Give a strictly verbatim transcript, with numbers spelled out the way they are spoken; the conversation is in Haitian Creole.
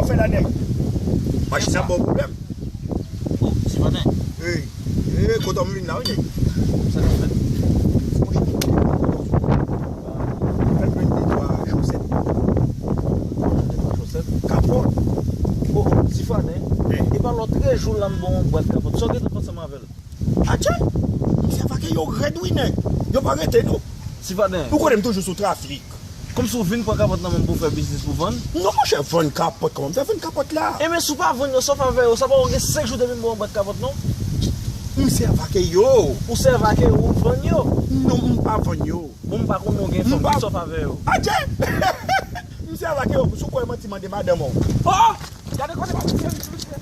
Fè la nèg. Machin nan bon pwoblèm. Oh, Tifanen. Hey, hey, kontan m vin la wi nèg. Sa k ap fèt? Franchman, fè l jwenn de twa chosèt. Jwenn de twa chosèt? Kapòt. Oh, oh, Tifanen. Hey. E pa lòt trè jou la m ba w yon bwat kapòt. Sa w gentan fè ansanm avè l? Atchè! Misye avake yo rèd wi nèg. Yo pa rete non. Tifanen. Ou konnen m toujou sou trafik. Kòmsi w vin pran kapòt nan men m pou w fè biznis pou vann? Non monchè, vann kapòt kòman m fè vann kapòt la? Enben si w pa vann yo, sa w fè avè yo? Sa pa w gen senk jou depi m ba w yon bwat kapòt non? M sèvake yo. Ou sèvake yo, ou vann yo? Non, m pa vann yo. Bon, m pa konnen w gen fanm, kisa w fè avè yo? Atchè! M sèvake yo, si w kwè manti mande madanm ou. Oh! Gade kote m ap sèvi sou misye.